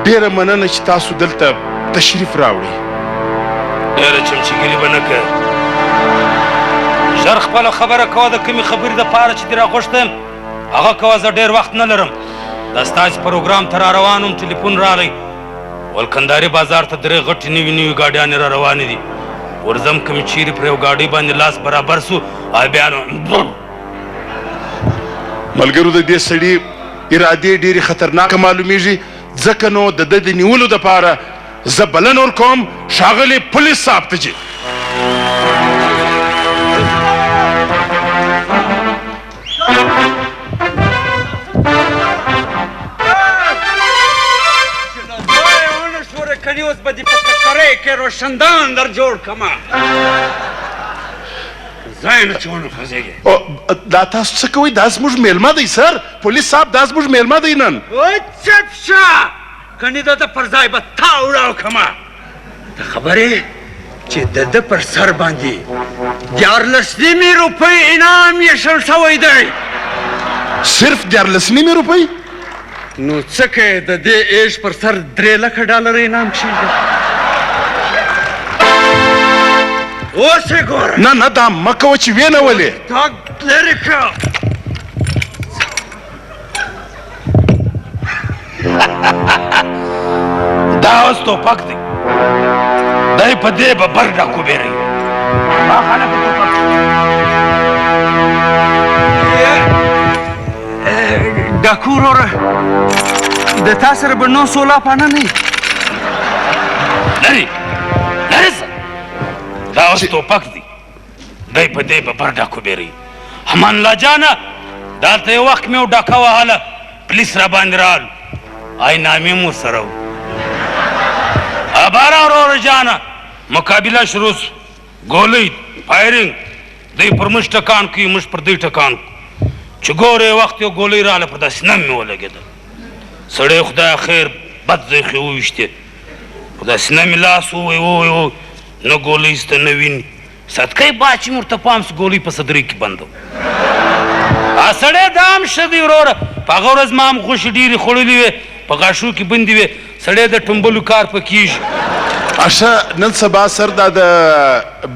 ډېره مننه چې تاسو دلته تشریف راوړئ. ډېره چمچګیري به نه کوې. ژر خپله خبره کوه، د کومې خبرې دپاره چې دې راغوښتی یم هغه کوه، زه ډېر وخت نه لرم. دا ستاسې پروګرام ته را روان وم، ټلیفون راغی، ول کندهاري بازار ته درې غټې نوې نوې ګاډیانې را روانې دي، ورځم که مې چیرې پر یو ګاډۍ باندې لاس برابر سو او بیا نو. ملګرو د دې سړي ارادې ډېرې خطرناکه معلومیږي، ځکه نو د ده د نیولو دپاره زه بلنه ورکوم ښاغلي پولیس صاحب ته. جي کني اوس به دې په ککرۍ کې روشندان در جوړ کړم. ځای نه چې ونه خوځېږې. دا تاسو څه کوئ؟ دا زموږ مېلمه دی سر، پولیس صاحب دا زموږ مېلمه دی نن. چپ شه، کني د ده پر ځای به تا وړاو کړم. ته خبر یې چې د ده پر سر باندې 13.5 روپۍ انعام ایښل شوی دی. صرف 13.5 روپۍ؟ نو څه کوې، د دې ایش پر سر 3 لکه ډالر انعام کښېږده. اوس یې ګوره. نه نه، دا مه کوه چې ویې نه ولې. تا لرې کړه. دا اوس ټوپک دی، دی په دې به بر ډاکو بېروي. ما خلک ټوپک. ډاکو وروره، د تا سره به نو سولا پانه نه وي. لرې لرې ځه، دا اوس ټوپک دی، دی په دې به بر ډاکو بېروي. امان الله جانه، دلته یو وخت مې یو ډاکه وهله، پولیس راباندې رالو، آی نامې مو ورسره وو. باره وروره جانه، مقابله شروع سو، ګولۍ فایرینګ، دوی پر موږ ټکان کوي، موږ پر دوی ټکان کوو. چې ګوره یو وخت یو ګولۍ راغله، پر دا سینه مې ولګېده. سړی خدای خیر بد ځای خو یې وویشتې، په دا سینه مې لاس ووی ووی ووی، نه ګولۍ سته نه ویني. صدقې باد چې مې ورته پام سو، ګولۍ په صدرۍ کې بنده وه. سړی دا هم ښه دی وروره، په هغه ورځ ما هم غوښې ډېرې خوړلې وې، په غاښو کې بندې وې، سړی د ټومبلو کار په کېږي. ښه نن سبا سر دا د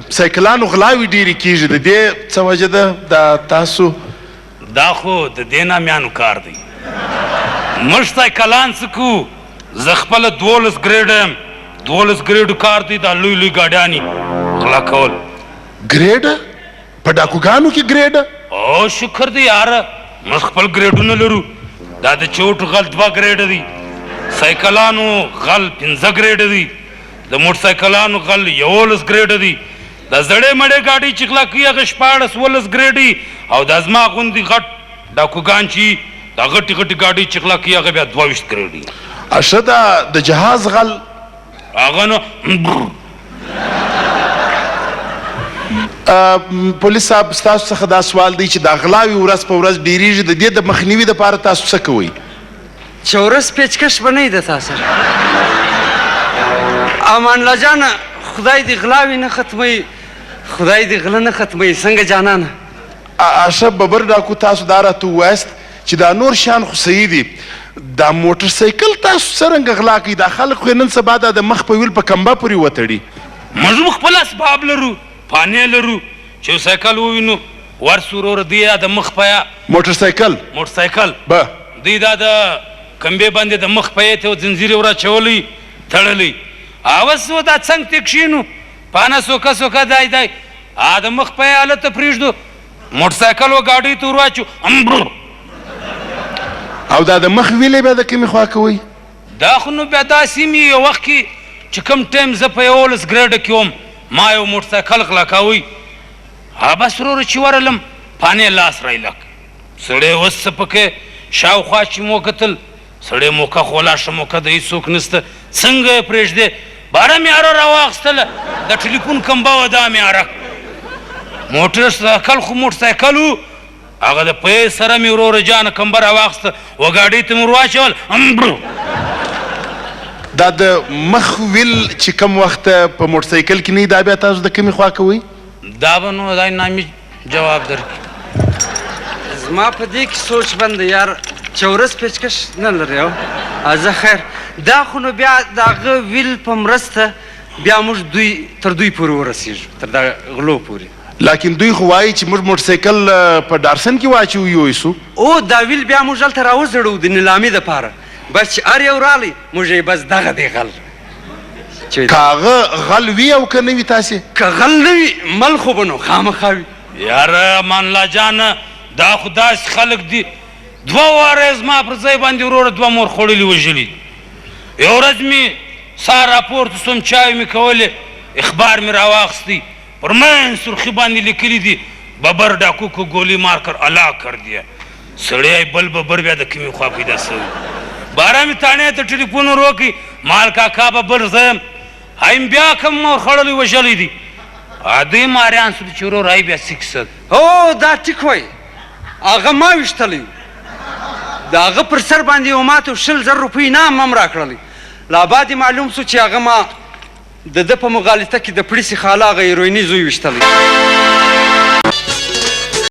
سایکلانو غلاوې ډېرې کېږي، د دې څه وجه ده؟ دا تاسو دا خو د دې نامیانو کار دی. موږ سایکلان څه کوو؟ زه خپله 12 ګرېډه یم، 12 ګرېډو کار دی دا لوی لوی ګاډیانې غلا کول. ګرېډه؟ په ډاکوګانو کې ګرېډه؟ او شکر دی یاره، موږ خپل ګرېډونه لرو. دا د چوټو غل 2 ګرېډه دی، سایکلانو غل 5 ګرېډه دی، د موټرسایکلانو غل 11 ګرېډه دی، د زړې مړې ګاډۍ چې غلا کوي هغه 16 17 ګرېډ، او د زما غوندې غټ ډاکوګان چې دا غټې غټې ګاډۍ چې غلا کوي هغه بیا 22 ګرېډ دی. ښه دا د جهاز غل هغه نو پولیس صاحب ستاسو څخه دا سوال دی چې دا غلاوې ورځ په ورځ ډېرېږي، د دې د مخنیوي دپاره تاسو څه کوئ؟ چورس پیچکش به نه وي د تا سره. امان الله جانه، خدای دې غلاوې نه ختموي، خدای دې غله نه ختموي. څنګه جانانه؟ ښه ببر ډاکو، تاسو دا راته ووایاست چې دا نور شیان خو صحیح دي، دا موټر سایکل تاسو څرنګه غلا کوئ؟ دا خلک خو یې نن سبا دا د مخ په ویل په کمبه پورې وتړي. موږ هم خپل اسباب لرو، پانې لرو، چې یو سایکل ووینو ورسو وروره. دوی یا د مخ په موټر سایکل، موټر سایکل به دوی دا د کمبې باندې د مخ په ته یو ځنځیر یې وراچولی تړلی، اوس دا څنګ ته کښېنو، پانه سوکه سوکه دی دی د مخ په هلته پرېږدو، موټر سایکل و ګاډۍ ته ورواچو. او دا د مخ ویلې بیا د کومې خوا کوئ؟ دا خو نو بیا داسې مې یو وخت کې چې کوم ټایم زه په 11 ګرېډه کې وم، ما یو موټر سایکل غلا کوی، بس وروره چې ورغلم پانې لاس رایله کړ. سړی اوس څه پکې شاوخوا چې مو وکتل، سړی موقع خو لا ښه موقع ده، هېڅوک نشته، څنګه یې پرېږدې؟ باره مې اره راواخیستله، د ټلیفون کمبه وه، دا مې اره موټر سایکل خو موټر سایکل و، هغه د پی سره مې وروره جانه کمبه راواخیسته، و ګاډۍ ته مې ور واچول. دا د مخ ویل چې کوم وخت په موټر سایکل کې نه، دا بیا تاسو د کومې خوا کوئ؟ دا به نو دا نامي جواب درکړي. زما په دې کې سوچ بند دی یار، چورس پیچکش نه لري. او زه خیر، دا خو نو بیا د هغه ویل په مرسته بیا موږ دوی تر دوی پورې ورسېږو، تر دغه غلو پورې. لاکن دوی خو وایي چې موږ موټرسایکل په ډارسن کې واچو یوسو. او دا ویل بیا موږ هلته راوځړو د نیلامي دپاره، بس چې هر یو راغلی موږ یې بس دغه دی غل. که هغه غل وي او که نه وي تاسې؟ که غل نه وي مل خو به نو خامخا وي. یاره امان الله جانه، دا خو داسې خلک دي، دوه واره یې زما پر ځای باندې وروره دوه مور خوړلي وژلي دي. یوه ورځ مې سهار راپورته سوم، چای مې کولې، اخبار مې راواخیستی، پر مین سرخي باندې لیکلي دي ببر ډاکو کو ګولي مار کر الله کر دیا. سړی بل ببر بیا د کومې خوا پیدا سوی. باره مې تاڼې ته ټلیفون ور وکړي، مال کاکا ببر زه یم، هایم بیا کوم مور خوړلی وژلی دی. دوی ماریان سول چې ورور هاي بیا څه کیسه ده؟ هو دا ټیک وایي، هغه ما ویشتلی و، د هغه پر سر باندې یو ماته 20,000 روپۍ انعام هم راکړلی. لا بعد معلوم سو چې هغه ما د ده په مغالطه کې د پړیسي خاله هغه هیرویني زوی ویشتلی.